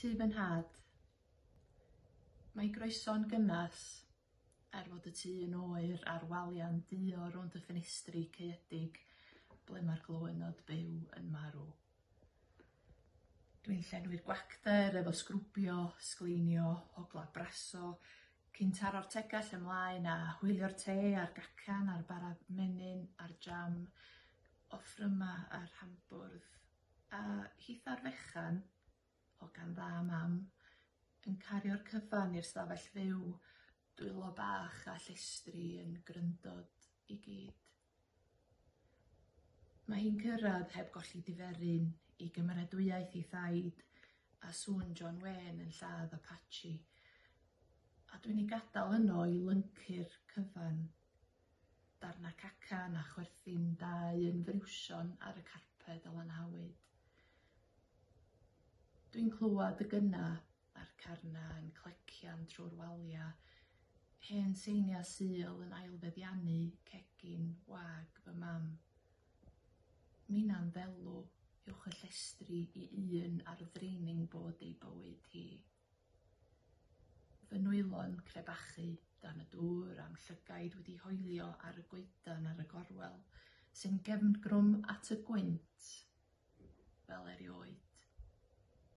Tŷ fy nhad. Mae groeso'n gynnes, er fod y tŷ yn oer a'r walia'n duo rownd y ffenestri caeëdig ble mae'r gloÿnnod byw yn marw. Dwi'n llenwi'r gwacter efo sgrwbio, sgleinio, ogla braso, cyn taro'r tegell ymlaen a hwylio'r te a'r gacan a'r bara menyn a'r jam, offryma a'r hambwrdd, a hitha'r fechan, hogan dda mam, yn cario'r cyfan i'r stafell fyw, dwylo bach a llestri yn gryndod i gyd. Mae hi'n cyrraedd heb golli diferyn i gymeradwyaeth ei thaid a sŵn John Wayne yn lladd Apache. A dwi'n ei gadael yno i lyncu'r cyfan. Darna cacan a chwerthin dau yn friwsion ar y carped a lanhawyd. Dwi'n clywed y gynna a'r carna yn clecian trwy'r walia, hen seiniau Sul yn ailfeddiannu cegin wag fy mam. Mina'n ddelw uwch y llestri i un ar ddreining board ei bywyd hi. Fy nwylo'n crebachu dan y dŵr a'm llygaid wedi hoelio ar y goedan ar y gorwel sy'n gefngrwm at y gwynt fel erioed.